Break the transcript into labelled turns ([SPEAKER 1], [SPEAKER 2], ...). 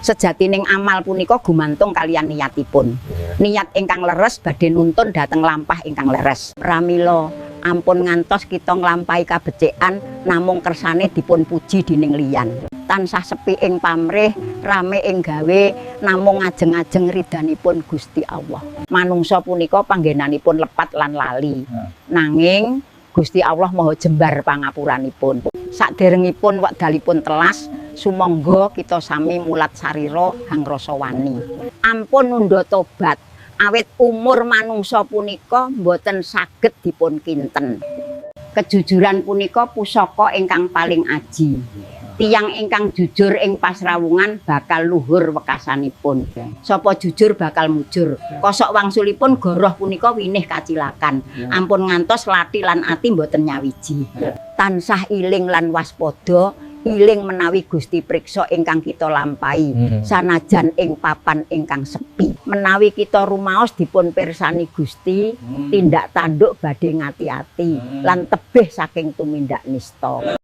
[SPEAKER 1] Sejatining amal punika gumantung kaliyan niyatipun. Niat ingkang leres badhe nuntun dhateng lampah ingkang leres. Pramila ampun ngantos kita nglampahi kabecikan namung kersane dipun puji dening liyan. Tansah sepi ing pamrih, rame ing gawe, namung ngajeng-ajeng ridhanipun Gusti Allah. Manungsa punika panggenanipun lepat lan lali. Nanging Gusti Allah Maha Jembar pangapuranipun. Saderengipun wekdalipun telas, sumangga kita sami mulat sarira hangrasa wani. Ampun nunda tobat, awit umur manungsa punika mboten saged dipun kinten. Kejujuran punika pusaka ingkang paling aji. Tiyang ingkang jujur ing pasrawungan bakal luhur wekasanipun. Sapa jujur bakal mujur. Kosok wangsulipun goroh punika winih kacilakan. Ampun ngantos lathi lan ati mboten nyawiji. Tansah iling lan waspada, iling menawi Gusti priksa ingkang kita lampahi sanajan ing papan ingkang sepi. Menawi kita rumaos dipun pirsani Gusti, tindak tanduk badhe ngati-ati lan tebih saking tumindak nista.